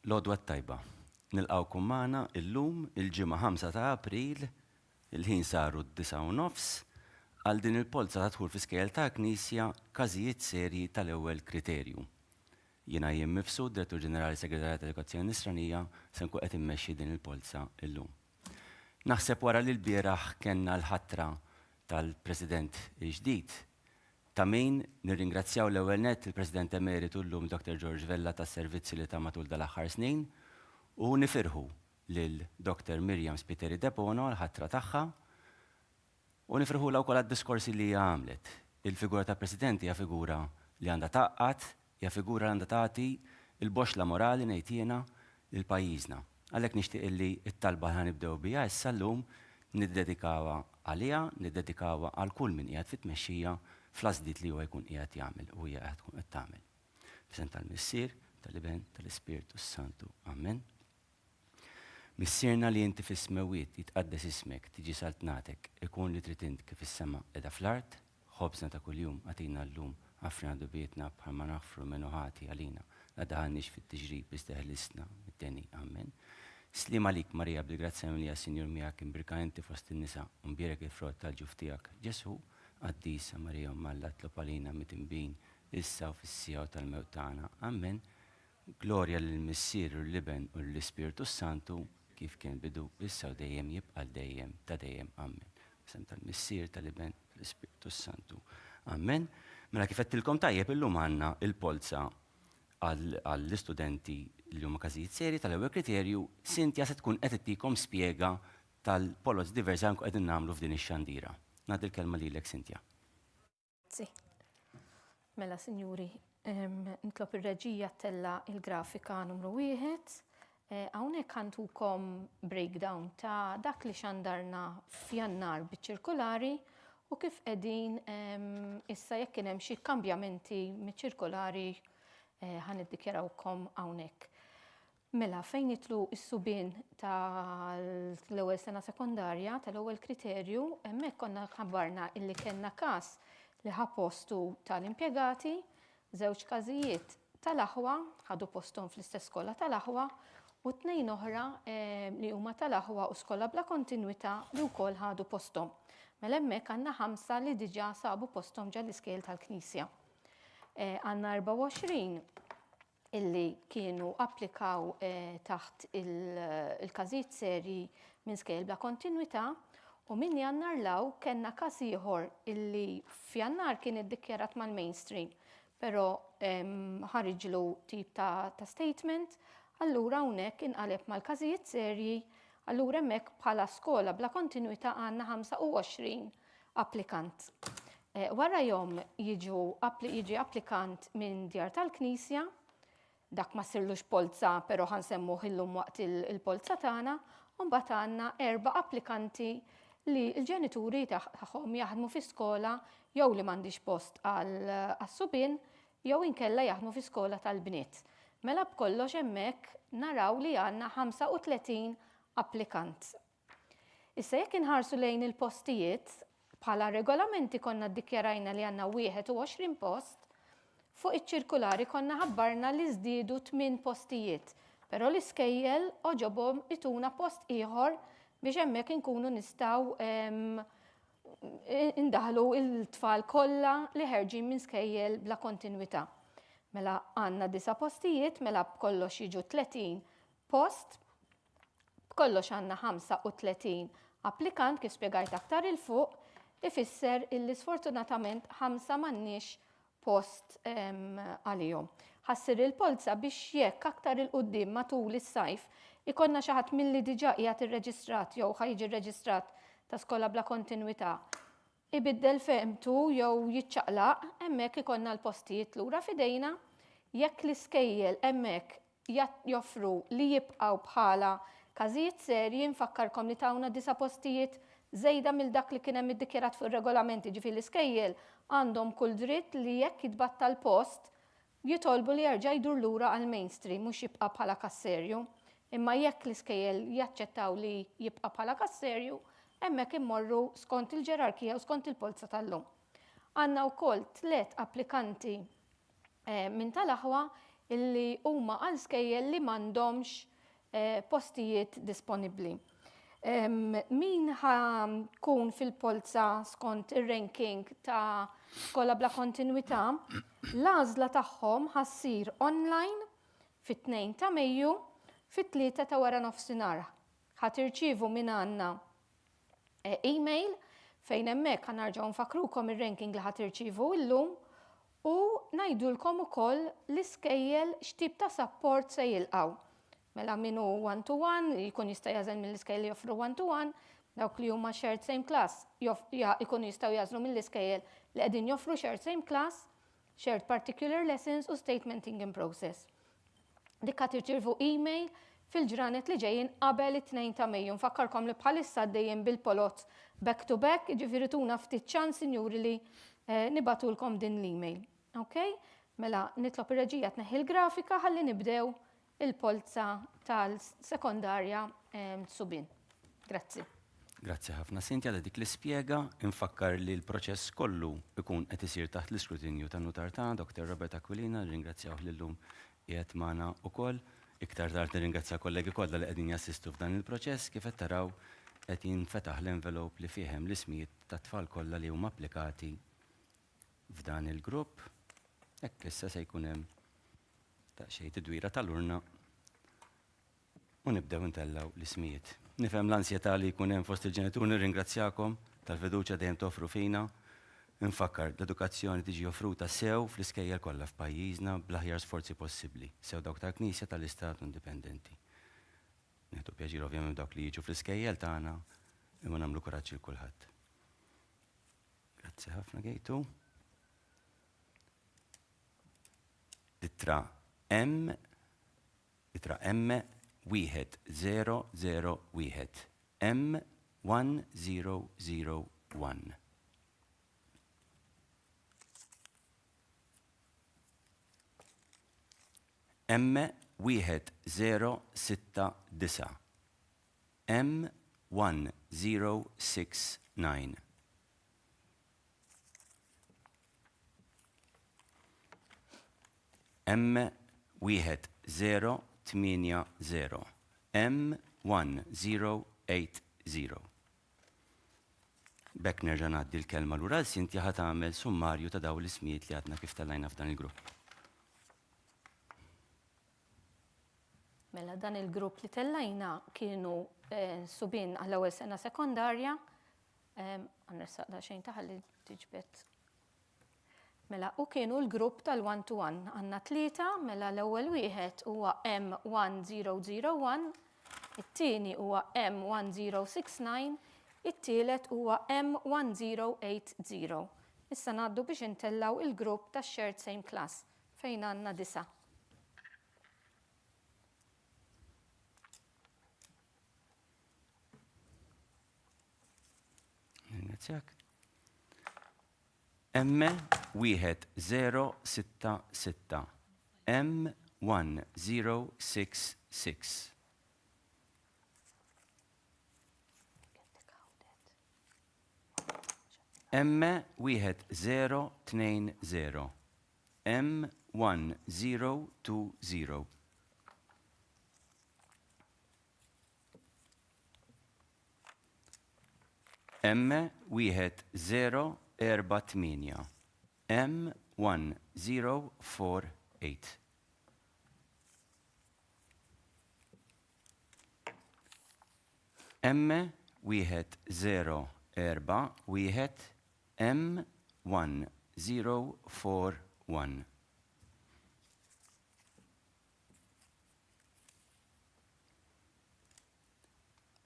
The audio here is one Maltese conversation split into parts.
L-għodwa t-tajba. Nilqgħukom magħna illum, il-Ġimgħa 5 ta' April, il-ħin saru d-disgħa u nofs, għal din il-polza ta' dħul fi skejjel tal-Knisja, każijiet serji tal-ewwel kriterju. Jiena Ian Mifsud, Direttur Ġenerali Segretarjat Edukazzjoni Nisranija, se nkun qed immexxi din il-polza illum. Naħseb wara li lbieraħ kellna l-ħatra tal-President il-ġdid, Ta' min nirringrazzjaw l-ewwel nett il-President Emeritu llum Dr. George Vella tas-servizzi li ta matul dal-aħħar snin u nifirħu lil Dr. Miriam Spiteri Debono għall-ħatra tagħha u nifirħulha wkoll għad-diskorsi li hija għamlet. Il-figura ta' President hija figura li għandha tgħaqqad, Hija figura li għandha tagħti l-boxxla morali, ngħid jiena, lil pajjiżna. Għalhekk nixtieq illi t-talba li ħa nibdew biha issa llum niddedikawha għaliha, niddedikawha għal kull min qiegħed fit-tmexxija fl-għażliet li huwa jkun qiegħed jagħmel u hija qiegħda tkun qed tagħmel. F'isem tal-Missier, tal-Iben, tal-Ispirtu s-Santu. Amen. Missierna li inti fis-smewwiet, jitqaddes ismek, tiġi saltnatek, ikun li trid int kif fis-sema qiegħda fl-art. Ħobżna ta' kuljum agħtina llum, aghfrilna dubietna bħalma naghfru 'l min hu ħati għalina, la daħalniex fit-tiġrib iżda ħelisna mid-deni. Amen. Sliem għalik Marija bil-grazzja mimlija s-Sinjur miegħek imbierka inti fost in-nisa u mbierek il-frott tal-ġuf tiegħek, Ġesù. Qaddisa Marija Omm Alla itlob għalina midinbin issa u fis-siegħa tal-mewt tagħna. Amen. Glorja lill-Missier u lill-Iben u lill-Ispirtu s-Santu, kif kien bidu, issa u dejjem, jibqa' għal dejjem ta' dejjem. Amen. F'isem tal-Missier, tal-Iben, tal-Ispirtu s-Santu. Amen. Mela kif għedtilkom tajjeb illum għandna il-polza għall-istudenti li huma każijiet serji tal-ewwel kriterju, Cynthia se tkun qed ittikom spjega tal-poloz diversi li nkun qegħdin nagħmlu f'din ix-xandira. Ngħaddi l-kelma lilek Cynthia. Grazzi. Mela, sinjuri, nitlob ir-reġija ttella' il-grafika numru wieħed. Eh, hawnhekk għantukom breakdown ta' dak li xandarna f'Jannar biċ-ċirkulari u kif qegħdin issa jekk kien hemm xi kambjamenti miċ-ċirkulari eh, ħa niddikjarawkom hawnhekk. Mela, fejn jidħlu s-subien tal-ewwel sena sekondarja, tal-ewwel kriterju, hemmhekk konna ħabbarna illi kellna każ li ħa postu tal-impjegati, żewġ każijiet tal-aħwa, ħadu posthom fl-istess skola tal-aħwa, u tnejn oħra eh, li huma tal-aħwa u skola bla kontinwità li wkoll ħadu posthom. Mela hemmhekk għandna ħamsa li diġà sabu posthom ġa l-iskejjel tal-Knisja. Eh, għandna 24 illi kienu applikaw taħt il-każijiet serji minn skejjel bla kontinwità u minn Jannar 'l hawn kellna każ ieħor illi f'Jannar kien iddikjarat mal-mainstream però ħariġlu tip ta' statement allura hawnhekk inqaleb mal-każijiet serji allura hemmhekk bħala skola bla kontinwità għandna 25 applikant. Warajhom jiġu jiġi applikant minn djar tal-Knisja, dak ma ssirlux polza però ħa nsemmuh illum waqt il-polza tagħna, u mbagħad għandna erba' applikanti li l-ġenituri tagħhom jaħdmu fi skola jew li m'għandix post għas-subien jew inkella jaħdmu fi skola tal-bniet. Mela b'kollox hemmhekk naraw li għandna 35 applikant. Issa jekk inħarsu lejn il-postijiet, bħala regolamenti konna ddikjarajna li għandna 21 post, fuq iċ-ċirkulari konna ħabbarna li żdiedu tmien postijiet, però l-iskejjel għoġobhom ituna post ieħor biex hemmhekk inkunu nistgħu indaħlu l-tfal kollha li ħerġin minn skejjel bla kontinwità. Mela għandna disa' postijiet, mela b'kollox jiġu 30 post. B'kollox għandna 35 applikant kif spjegajt aktar 'il fuq, ifisser illi sfortunatament ħamsa m'għandniex post għalihom. Ħa ssir il-polza biex jekk aktar 'il quddiem matul is-sajf ikollna xi ħadd milli diġà qiegħed irreġistrat jew ħa jiġi rreġistrat ta' skola bla kontinwità ibiddel fehmtu jew jiċċaqlaq, hemmhekk ikollna l-postijiet lura f'idejna. Jekk l-iskejjel hemmhekk joffru li jibqgħu bħala każijiet serji, nfakkarkom li tawna disa' postijiet żejda mill dak li kien hemm iddikjarat fuq ir-regolamenti, ġifieri l-iskejjel għandhom kull dritt li jekk jitbattal post jitolbu li jerġa' jdur lura għall-mainstream mhux jibqa' bħala każ serju. Imma jekk l-iskejjel jaċċettaw li jibqa' bħala każ serju, hemmhekk immorru skont il-ġerarkija u skont il-polza tal-lum. Għandna wkoll tliet applikanti minn tal-aħwa illi huma għal skejjel li m'għandhomx postijiet disponibbli. Min ħa kun fil-polza skont ir-ranking ta' skola bla kontinwità, l-għażla tagħhom ħa ssir online fit-2 ta' Mejju fit-3 ta' wara nofsinhar. Ħa tirċievu minn għandna email fejn hemmhekk ħa narġgħu nfakkrukom ir-ranking li ħa tirċievu illum u ngħidulkom ukoll l-iskejjel x'tip ta' sapport se jilqgħu. Mela min hu one to one jkun jista' jagħżel mill-iskejjel li joffru one to one, dawk li huma shared same class jkunu jistgħu jagħżlu mill-iskejjel li qegħdin joffru shared same class, shared particular lessons u statementing in process. Dik ħa tirċievu email fil-ġranet li ġejjin qabel it-2 ta' Mejju. Nfakkarkom li bħalissa għaddejjin bil-polot back to back, jiġifieri tuna ftit ċans, sinjuri, li eh, nibatulkom din l-email. Ok? Mela, nitlob ir-reġija tneħħi l-grafika ħalli nibdew il-polza tal-sekondarja eh, subien. Grazzi. Grazzi ħafna Cynthia ta' dik l-ispjega. Infakkar li l-proċess kollu jkun qed isir taħt l-iskrutinju tan-nutar tagħna, Dr. Robert Aquilina, nirringrazzjawh li llum qiegħed magħna wkoll. Iktar tard nirringrazzja l-kollegi kollha li qegħdin jassistu f'dan il-proċess. Kif qed taraw qed jinfetaħ l-envelope li fih hemm l-ismijiet tat-tfal kollha li huma applikati f'dan il-grupp. Hekk issa se jkun hemm daqsxejn tidwira tal-urna u nibdew intellgħu l-ismijiet. Nifhem l-ansjetà li jkun hemm fost il-ġenituri, nirringrazzjakom tal-fiduċja dejjem toffru fina. Infakkar, l-edukazzjoni tiġi offruta sew fl-iskejjel kollha f'pajjiżna bl-aħjar sforzi possibbli, sew dawk tal-Knisja, tal-Istat u indipendenti. Nieħdu pjaċir ovvjament b'dawk li jiġu fl-iskejjel tagħna imma nagħmlu kuraġġ lil kulħadd. Grazzi ħafna Gejtu. Ittra M Ittra M 1001 M 1001. M 1069 M 1069. M 1080 M 1080. B'hekk nerġa' ngħaddi l-kelma lura għal Cynthia ħa tagħmel summarju ta' dawn l-ismijiet li għadna kif tellajna f'dan il-grupp. Mela dan il-grupp li tellajna kienu subien għall-ewwel sena sekondarja Għan ressaq xejn taħalli tiġbed. Mela, u kienu l-grupp tal-one to one. Għanna tlieta, mela l-ewwel wieħed huwa M1001, it-tieni huwa M1069, it-tielet huwa M1080. Issa ngħaddu biex intellgħu il-grupp tax-shared same class fejn għandna disa'. Ringrazzjak. M 1066 M 1066. M 1020 M 1020. M 1048 M 1048. M 1041 M 1041.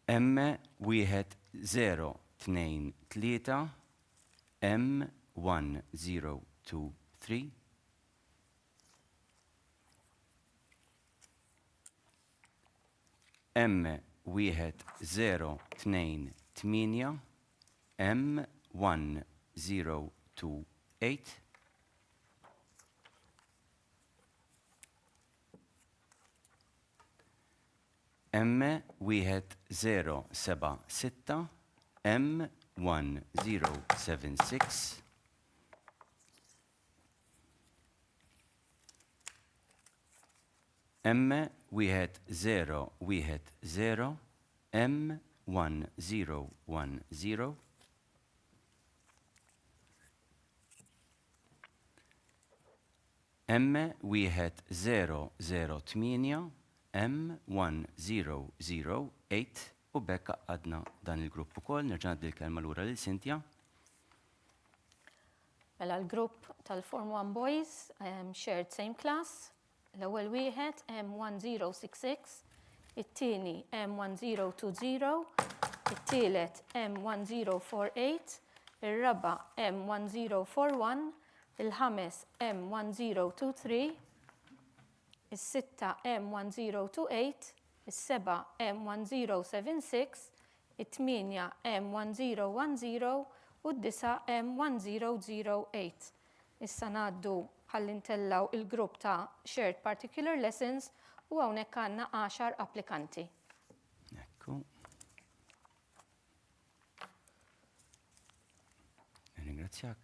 M 1023 M 1023. M 1028 M 1028. M 1076 M 1076. M1010, M1010. M1008, M1008 u b'hekk għaqqadna dan il-grupp ukoll. Nerġa' ngħaddi l-kelma lura lil Cynthia. Mela l-grupp tal-Form 1 Boys, shared same class, l-ewwel wieħed M1066, it-tieni M1020, it-tielet M1048, ir-raba' M1041, il-ħames M1023, is-sitta M1028, is-seba' M1076, it-tmienja M1010 u d-disa' M1008. Issa ngħaddu ħalli ntellgħu il-grupp ta' Shared Particular Lessons u hawnhekk għandna għaxar applikanti. Ekku. Ringrazzjak.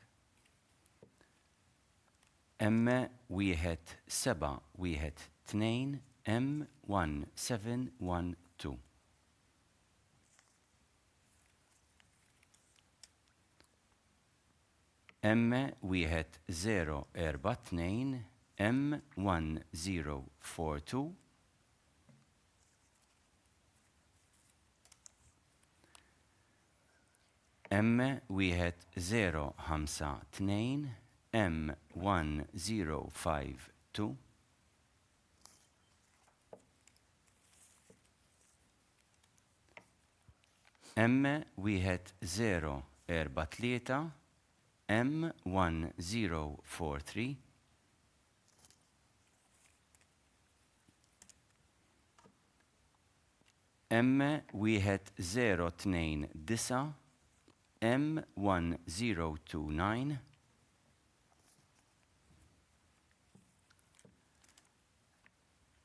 M1712 M1712. M1042 M1042 M1052 M1052 M1043 M1043 M1029 M1029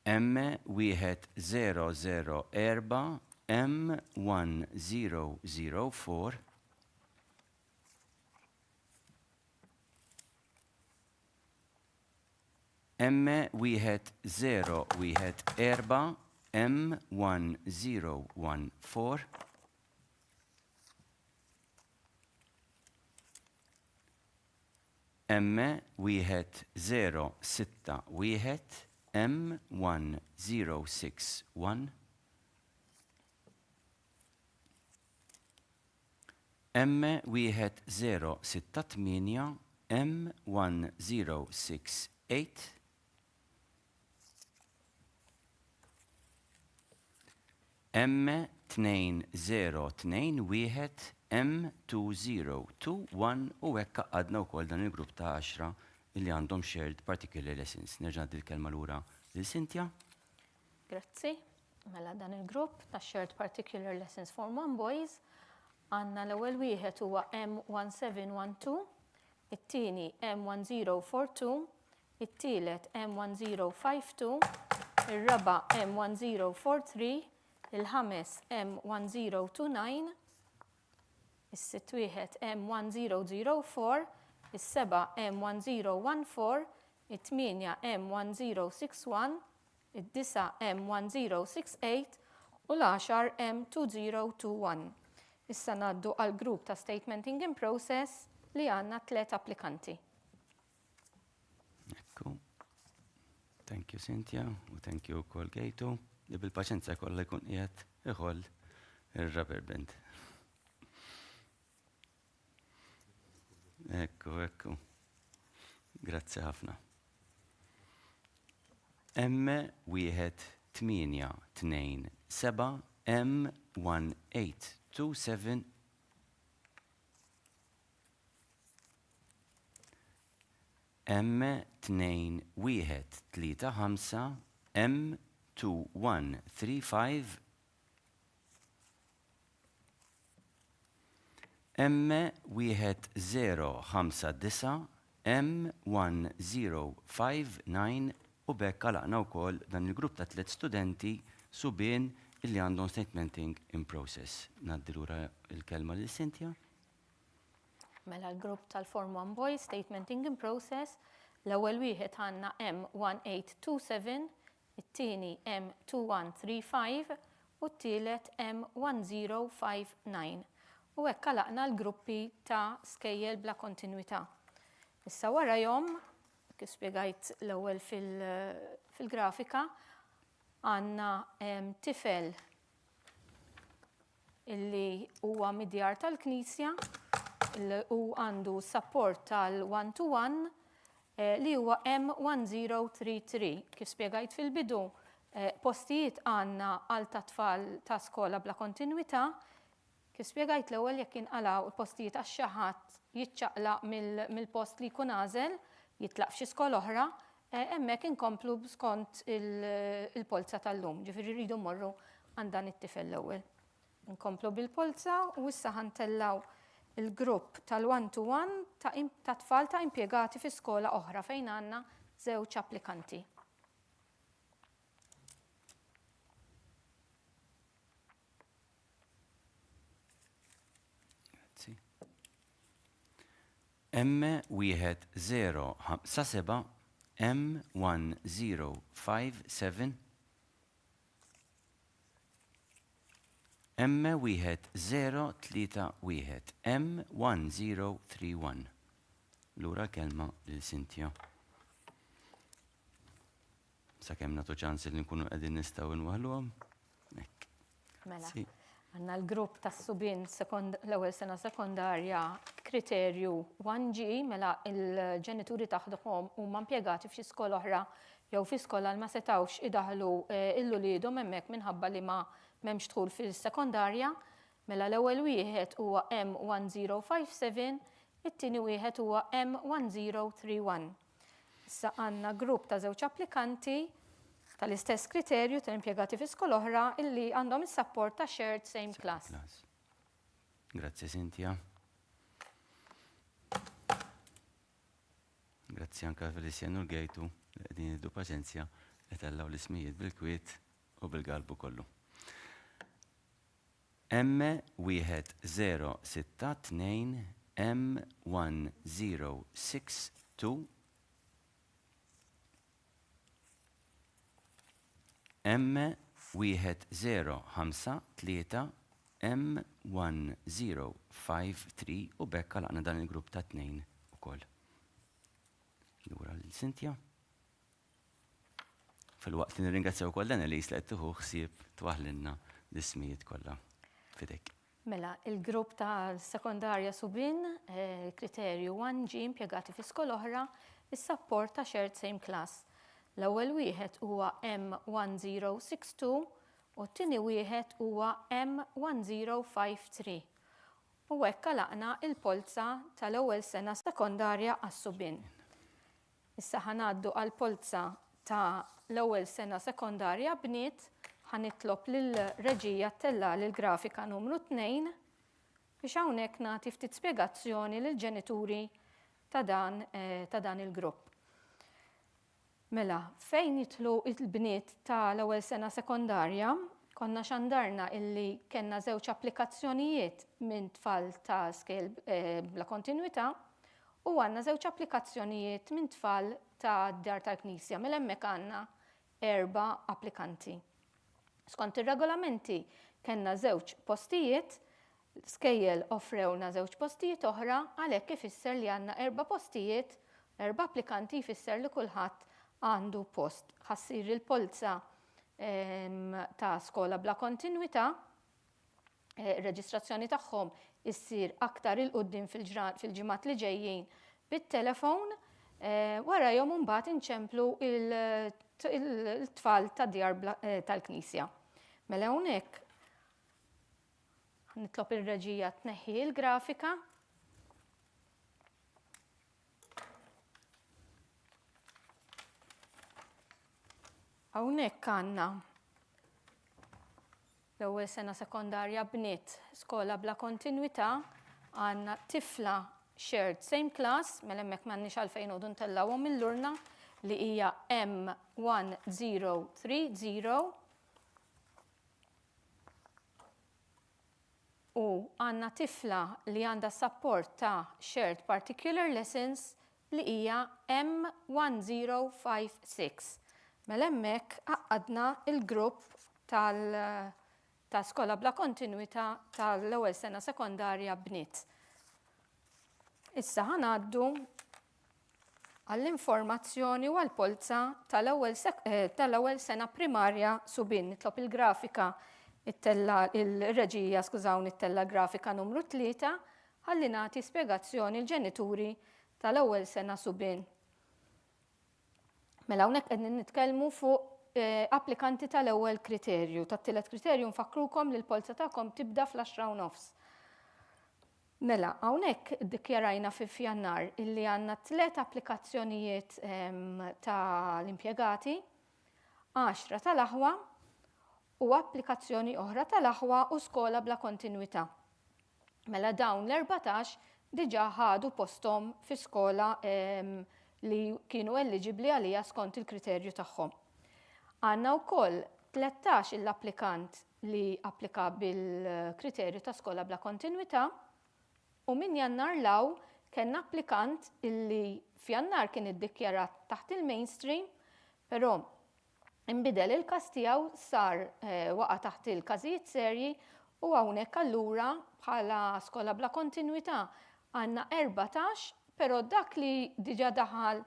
M1004 M1004 M1014 M1014 M1061 M1061 M1068 M1068 M2021 M2021 u hekk għaqqadna wkoll dan il-grupp ta' għaxra li għandhom shared particular lessons. Nerġa' ngħaddi l-kelma lura lil Cynthia. Grazzi. Mela dan il-grupp ta' shared particular lessons form 1 boys għandna l-ewwel wieħed huwa M1712, it-tieni M1042, it-tielet M1052, ir-raba' M1043, il-ħames M1029, is-sitt wieħed M1004, is-seba' M1014, it-tmienja M1061, id-disa' M1068 u l-għaxar M2021. Issa ngħaddu għall-grupp ta' Statementing in Process li għandna tlett applikanti. Ekku. Thank you Cynthia u thank you wkoll Gejtu li bil-paċenzja kollha jkun qiegħed iħoll ir-rubber band. Ekku, ekku. Grazzi ħafna. M wieħed 8 2 7 M 1 8 2 7 M 2 1 3 5 M 2 1 3 5 M1059 M1059 u b'hekk għalaqna wkoll dan il-grupp ta' tlett studenti subien illi għandhom statementing in process. Ngħaddi lura l-kelma lil Cynthia. Mela l-grupp tal-Form 1 Boys, Statementing in Process, l-ewwel wieħed għandna M1827, it-tieni M2135 u t-tielet M1059. U hekk għalaqna l-gruppi ta' skejjel bla kontinwità. Issa warajhom, kif spjegajt l-ewwel fil-grafika, għandna tifel illi huwa mid-djar tal-Knisja u għandu support tal-one to one eh, li huwa M1033. Kif spjegajt fil-bidu, eh, postijiet għandna għal ta' tfal ta' skola bla kontinwità. Kif spjegajt l-ewwel jekk inqalgħu postijiet għax xi ħadd jiċċaqlaq mill-post li jkun għażel, jitlaq f'xi skola oħra, eh, hemmhekk inkomplu skont il-polza tal-lum, ġifieri rridu mmorru għand dan it-tifel l-ewwel. Inkomplu bil-polza u issa ħa ntellgħu il-grupp tal-one to one ta' ta' tfal ta' impjegati fi skola oħra fejn għandna żewġ applikanti. Grazzi. M1057 M1057 M1031 M1031. Lura l-kelma lil Cynthia. Sakemm nagħtu ċans li nkunu qegħdin nistgħu nwaħluhom. Hekk. Mela. Għandna l-grupp tas-subien l-ewwel sena sekondarja kriterju 1G mela l-ġenituri tagħhom huma impjegati f'xi skola oħra jew fi skola li ma setgħux idaħħlu eh, 'l uliedhom hemmhekk minħabba li ma m'hemmx dħul fis-sekondarja. Mela l-ewwel wieħed huwa M1057, it-tieni wieħed huwa M1031. Issa għandna grupp ta' żewġ applikanti tal-istess kriterju tal-impjegati fi skola oħra illi għandhom is-sapport ta' shared same class. Grazzi Cynthia. Grazzi anka Felician u l-Gejtu li qegħdin jiddu paċenzja qed l-ismijiet bil-kwiet u bil-galbu kollu. M1062 M1062 M1053 M1053 u b'hekk għalaqna dan il-grupp ta' tnejn ukoll. Lura lil Cynthia. Filwaqt li nirringrazzjaw ukoll l-Annelies li qed tieħu ħsieb twaħħlilna l-ismijiet kollha. F'idejk. Mela, il-grupp ta' sekondarja subien, kriterju 1G impjegati fi skola oħra, is-sapport ta' shared same class. L-ewwel wieħed huwa M1062 u t-tieni wieħed huwa M1053. U hekk għalaqna il-polza tal-ewwel sena sekondarja għas-subien. Issa ħa ngħaddu għall-polza ta' l-ewwel sena sekondarja bniet, ħa nitlob lill-reġija ttellagħli l-grafika numru 2 biex hawnhekk nagħti ftit spjegazzjoni lill-ġenituri ta' dan ta' dan il-grupp. Mela, fejn jidħlu l-bniet ta' l-ewwel sena sekondarja, konna xandarna illi kellna żewġ applikazzjonijiet minn tfal ta' skejjel bla kontinwità U għandna żewġ applikazzjonijiet minn tfal ta' Dar tal-Knisja, mela hemmhekk għandna erba' applikanti. Skont ir-regolamenti kellna żewġ postijiet, skejjel offrewna żewġ postijiet oħra, għalhekk ifisser li għandna erba' postijiet, erba' applikanti jfisser li kulħadd għandu post. Ħa ssir il-polza ehm, ta' skola bla kontinwità Ir-reġistrazzjoni tagħhom issir aktar 'il quddiem fil-ġimgħat li ġejjin bit-telefon. Warajhom imbagħad inċemplu l-tfal tad-djar tal-Knisja. Mela hawnhekk nitlob ir-reġija tneħħi l-grafika. Hawnhekk għandna L-ewwel sena sekondarja bniet, skola bla kontinwità, għandna tifla shared same class, mela hemmhekk m'għandniex għalfejn noqogħdu ntellgħuhom mill-urna li hija M1030 u għandna tifla li għandha support ta' shared particular lessons li hija M1056. Mela hemmhekk għaqqadna il-grupp tal ta' skola bla kontinwità tal-ewwel sena sekondarja bniet. Issa ħa ngħaddu għall-informazzjoni u għall-polza tal-ewwel eh, tal-ewwel sena primarja subien. Nitlob il-grafika it-tella il-reġija, skużawni, it-tella grafika numru 3 ħalli nagħti spjegazzjoni l-ġenituri tal-ewwel sena subien. Mela hawnhekk qegħdin nitkellmu fuq eh, applikanti tal-ewwel kriterju. Tat-tielet kriterju nfakkrukom li l-polza tagħkom tibda fl-10 u nofs. Mela, hawnhekk iddikjarajna fi f'Jannar illi għandna tlet applikazzjonijiet ehm, tal-impjegati, għaxra tal-aħwa u applikazzjoni oħra tal-aħwa u skola bla kontinwità. Mela dawn l-14 diġà ħadu posthom fi skola ehm, li kienu eliġibbli għalija skont il-kriterju tagħhom. Għandna wkoll 13 l-applikant li applika bil-kriterju ta' skola bla kontinwità u minn Jannar 'l hawn kellna applikant illi f'Jannar kien iddikjarat taħt il-mainstream però inbidel il-każ tiegħu sar eh, waqa' taħt il-każijiet serji u hawnhekk allura bħala skola bla kontinwità għandna 14 però dak li diġà daħal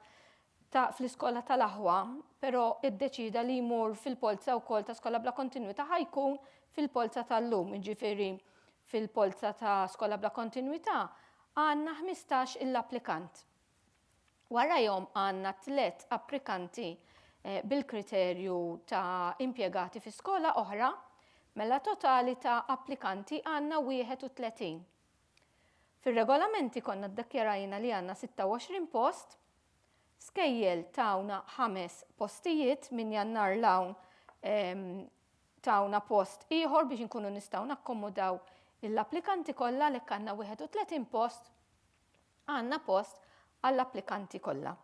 ta' fl-iskola tal-aħwa, però iddeċieda li jmur fil-polza wkoll ta' skola bla kontinwità ħa jkun fil-polza tal-lum, jiġifieri fil-polza ta' skola bla kontinwità għandna 15 il-applikant. Warajhom għandna tlet applikanti eh, bil-kriterju ta' impjegati fi skola oħra, mela totali ta' applikanti għandna 31. Fir-regolamenti konna ddakjarajna li għandna 26 post, skejjel tawna ħames postijiet minn Jannar 'l hawn tawna post ieħor biex inkunu nistgħu nakkomodaw l-applikanti kollha għalhekk għandna 31 post għandna post għall-applikanti kollha.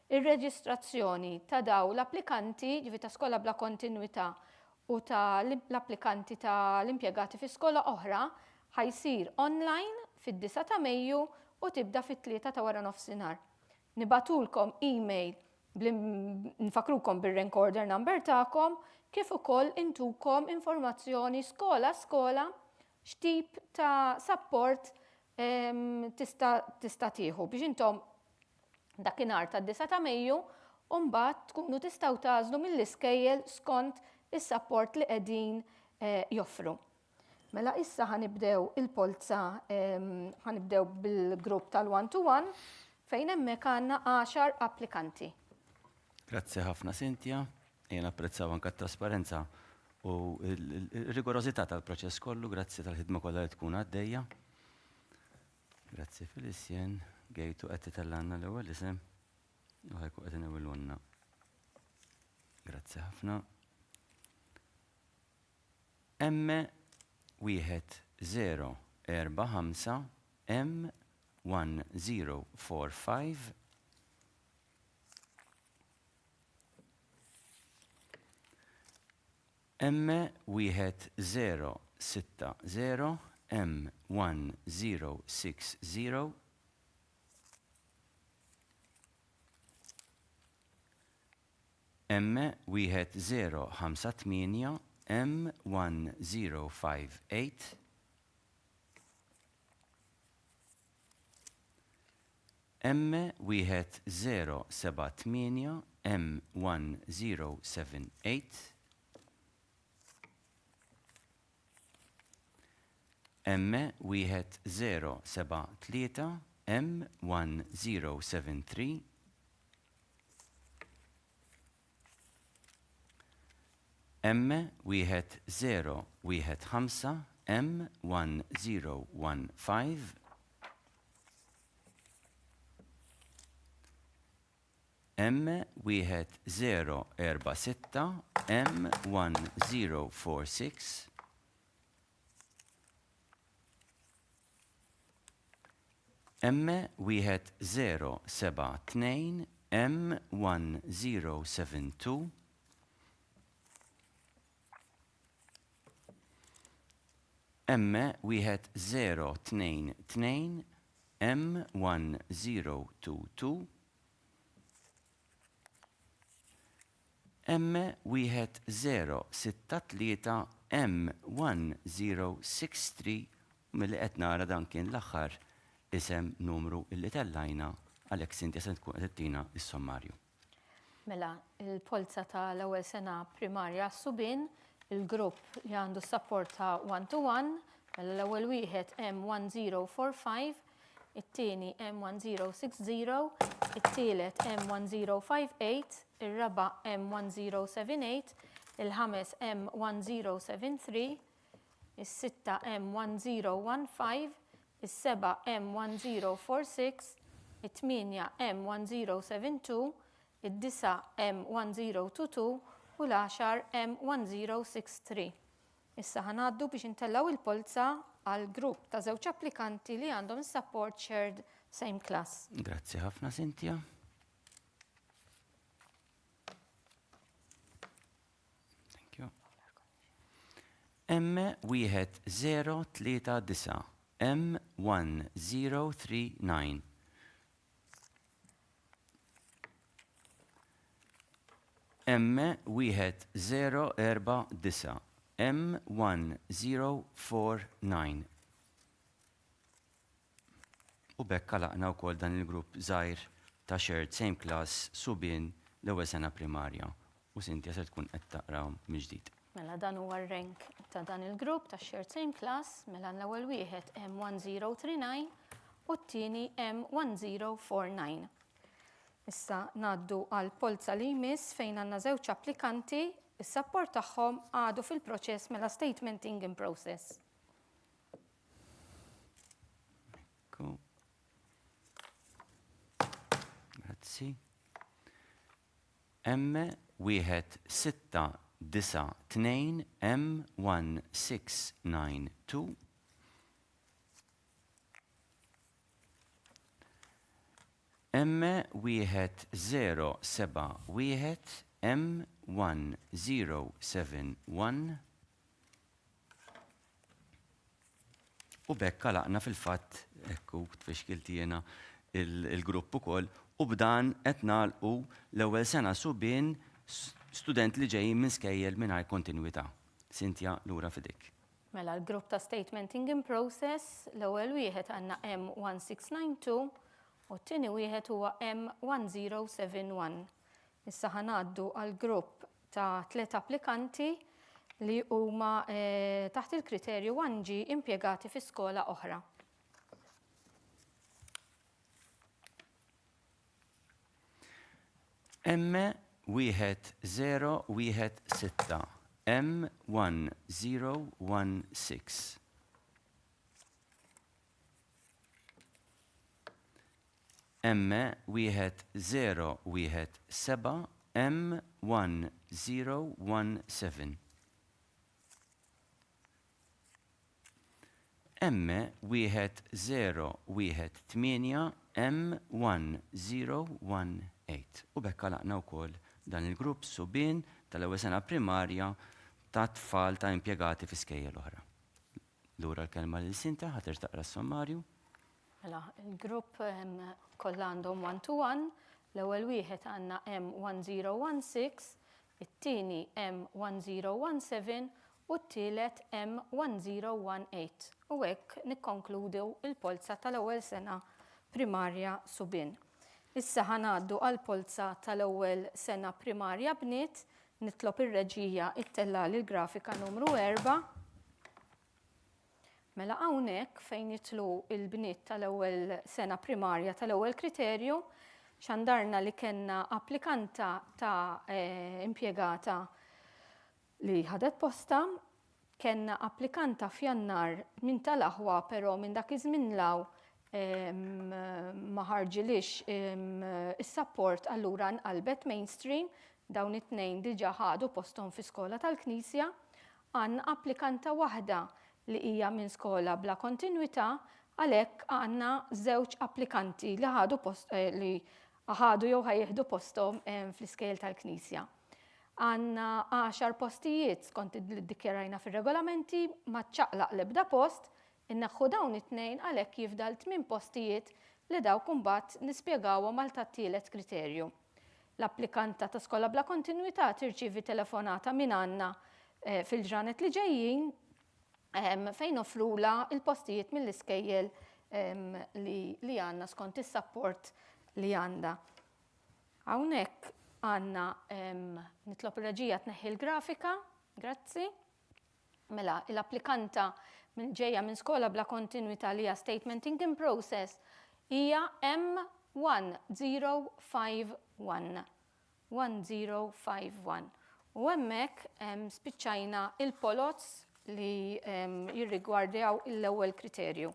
Ir-reġistrazzjoni ta' daw l-applikanti, ġifi ta' skola bla kontinwità u ta' l-applikanti ta' l-impjegati fi skola oħra ħa jsir online fid-9 ta' Mejju u tibda fit-3 ta' wara nofsinhar. Nibagħtulkom email nfakkrukom bir-rank order number tagħkom kif ukoll intukom informazzjoni skola skola x'tip ta' support tista' tista' tieħu biex intom dakinhar tad-9 ta' Mejju u mbagħad tkunu tistgħu tagħżlu mill-iskejjel skont is-sapport li qegħdin eh, joffru. Mela issa ħanibdew il-polza ħanibdew bil-grupp tal-one to one fejn hemmhekk għandna 10 applikanti. Grazzi ħafna Cynthia, jien apprezzaw anke t-trasparenza u l-rigorożità tal-proċess kollu, grazzi tal-ħidma kollha li tkun għaddejja. Grazzi Felicien, gejtu qed titellgħalna l-ewwel isem u ħajku qed inewwilulna. Grazzi ħafna. M wieħed 0 4 5 M 1 0 4 5 M wieħed 0 6 0 M 1 0 6 0 M wieħed 0 5 8 M 1 0 5 8 M wieħed 0 7 8 M 1 0 7 8 M wieħed 0 7 3 M 1 0 7 3 M wieħed 0 wieħed 5 M 1 0 1 5 M wieħed 0 4 6 M 1 0 4 6 M wieħed 0 7 2 M 1 0 7 2 M wieħed 0 2 2 M 1 0 2 2. M1063 M1063 u milli qed nara dan kien l-aħħar isem numru illi tellajna għalhekk Cynthia se tkun qed ittina s-sommarju. Mela, il-polza ta' l-ewwel sena primarja għas-subien, il-grupp li għandu s-sapport ta' one to one, mela l-ewwel wieħed M1045, it-tieni M1060, it-tielet M1058, ir-raba' M1078, il-ħames M1073, is-sitta M1015, is-seba' M1046, it-tmienja M1072, id-disa' M1022 u l-għaxar M1063. Issa ħa ngħaddu biex intellgħu il-polza għal grupp ta' żewġ applikanti li għandhom is-sapport shared same class. Grazzi ħafna Cynthia. Thank you. M1039 M1039 M1049 M1049 U b'hekk għalaqna wkoll dan il-grupp żgħir ta' shared same class subien l-ewwel sena primarja u Cynthia ser tkun qed taqrahom mill-ġdid. Mela dan huwa r-rank ta' dan il-grupp ta' shared same class, mela l-ewwel wieħed M1039 u t-tieni M1049. Issa ngħaddu għal polza li jmiss fejn għandna żewġ applikanti, is-sapport tagħhom għadu fil-proċess mela statementing in process. Ekku. Grazzi. M1692 M1692 M1071 M1071 U b'hekk għalaqna fil-fatt, ekku tfixkilt jiena il-grupp ukoll, u b'dan qed nagħlqu l-ewwel sena subien student li ġejjin minn skejjel mingħajr kontinwità. Cynthia, lura f'idejk. Mela l-grupp ta' Statementing in Process, l-ewwel wieħed għandna M1692 u t-tieni wieħed huwa M1071. Issa ħa ngħaddu għal grupp ta' tliet applikanti li huma taħt il-kriterju 1G impjegati fi skola oħra. M1016 M1016 M1017 M1017 M1018 M1018 U b'hekk għalaqna wkoll dan il-grupp subien tal-ewwel sena primarja ta' tfal ta' impjegati fi skejjel oħra. Lura l-kelma lil Sinta ħa terġa' taqra s-sommarju. Mela, il-grupp kollha għandhom one to one. L-ewwel wieħed għandna M1016, it-tieni M1017 u t-tielet M1018. U hekk nikkonkludu l-polza tal-ewwel sena primarja subien. Issa ħa ngħaddu għall-polza tal-ewwel sena primarja bniet. Nitlob ir-reġija ttellagħli l-grafika numru erbgħa. Mela hawnhekk fejn jidħlu l-bniet tal-ewwel sena primarja tal-ewwel kriterju, xandarna li kellna applikanta ta' impjegata li ħadet postha, kellna applikanta f'Jannar minn tal-aħwa però minn dak iż-żmien 'l hawn ma ħarġilhiex is-sapport allura nqalbet mainstream, dawn it-tnejn diġà ħadu posthom fi skola tal-Knisja. Għandna applikanta waħda li hija minn skola bla kontinwità, għalhekk għandna żewġ applikanti li ħadu post li ħadu jew ħa jieħdu posthom fl-iskejjel tal-Knisja. Għandna għaxar postijiet skont li ddikjarajna fir-regolamenti, ma ċċaqlaq l-ebda post, Inneħħu dawn it-tnejn għalhekk jifdal tmien postijiet li dawk imbagħad nispjegawhom għal tat-tielet kriterju. L-applikanta ta' skola bla kontinwità tirċievi telefonata minn għandna fil-ġranet li ġejjin fejn noffrulha l-postijiet mill-iskejjel li għandna skont is-sapport li għandha. Hawnhekk għandna nitlob ir-reġija tneħħi l-grafika, grazzi. Mela, l-applikanta ġejja minn skola bla kontinwità li hija statement in process hija M1051. 1051. U hemmhekk spiċċajna il-poloz li jirrigwardjaw l-ewwel kriterju.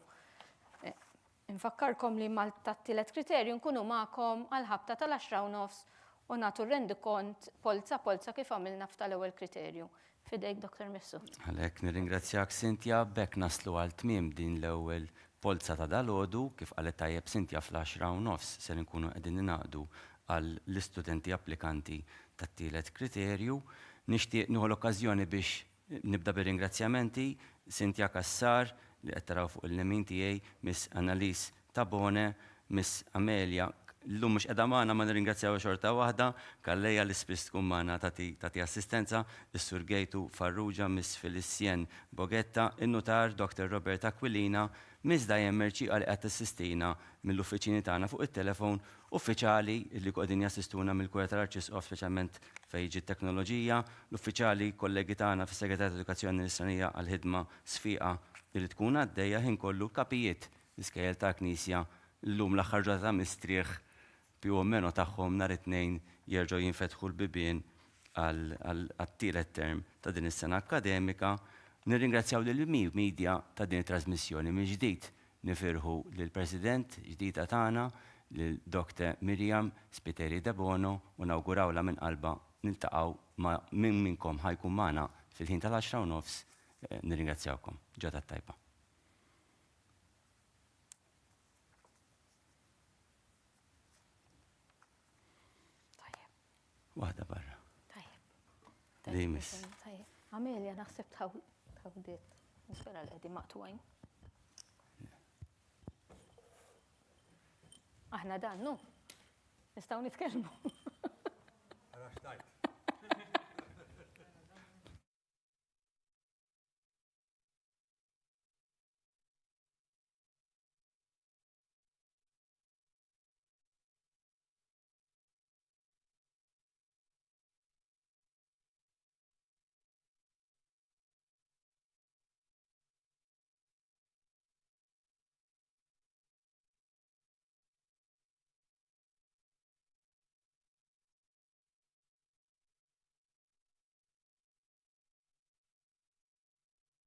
Infakkarkom li mal-tat-tielet kriterju nkunu magħkom għall-ħabta tal-għaxra u nofs u nagħtu rendikont polza polza kif għamilna f'tal-ewwel kriterju. F'idejk Dottor Mifsud. Għalhekk nirringrazzjak Cynthia, b'hekk naslu għal tmiem din l-ewwel polza ta' dalgħodu, kif qalet tajjeb Cynthia fl-għaxra u nofs ser inkunu qegħdin ningħaqdu għall-istudenti applikanti tat-tielet kriterju. Nixtieq nieħu l-okkażjoni biex Nibda bir-ringrazzjamenti, Cynthia Cassar, li qed taraw fuq il-lemin tiegħi, Miss Annalise Tabone, Miss Amelia, llum mhux qiegħda magħna ma nirringrazzjawha xorta waħda, Calleja li spiss tkun magħna tagħti tagħti assistenza, is-Sur Gejtu Farrugia, Miss Felicienne Boghetta, in-Nutar Doctor Robert Aquilina, Miss Diane Mercieca li qed tassistina mill-uffiċini tagħna fuq it-telefon, uffiċali li qegħdin jassistuna mill-Kurja tal-Arċisqof speċjalment fejn jiġi t-teknoloġija, l-uffiċjali kollegi tagħna fis-Segretarjat Edukazzjoni Nisranija għall-ħidma sfiqa li tkun għaddejja ħin kollu, kapijiet l-iskejjel tal-Knisja llum l-aħħar ġurnata ta' mistrieħ più o meno tagħhom nhar it-Tnejn jerġgħu jinfetħu l-bibien għat-tielet term ta' din is-sena akkademika. Nirringrazzjaw lil Media ta' din it-trasmissjoni mill-ġdid. Nifirħu lill-President ġdida tagħna, lil Doctor Miriam Spiteri Debono u nawgurawlha minn qalbha niltaqgħu ma' min minnkom ħa jkun magħna fil-ħin tal-għaxra u nofs. Nirringrazzjawkom. Ġurnata tajba. Tajjeb. Waħda barra. Tajjeb. Li jmiss. Tajjeb. Amelia, naħseb tħawdiet. Nispera li qegħdin maqtugħin. Aħna dan, nu. Nistgħu nitkellmu. Ara x'tajt.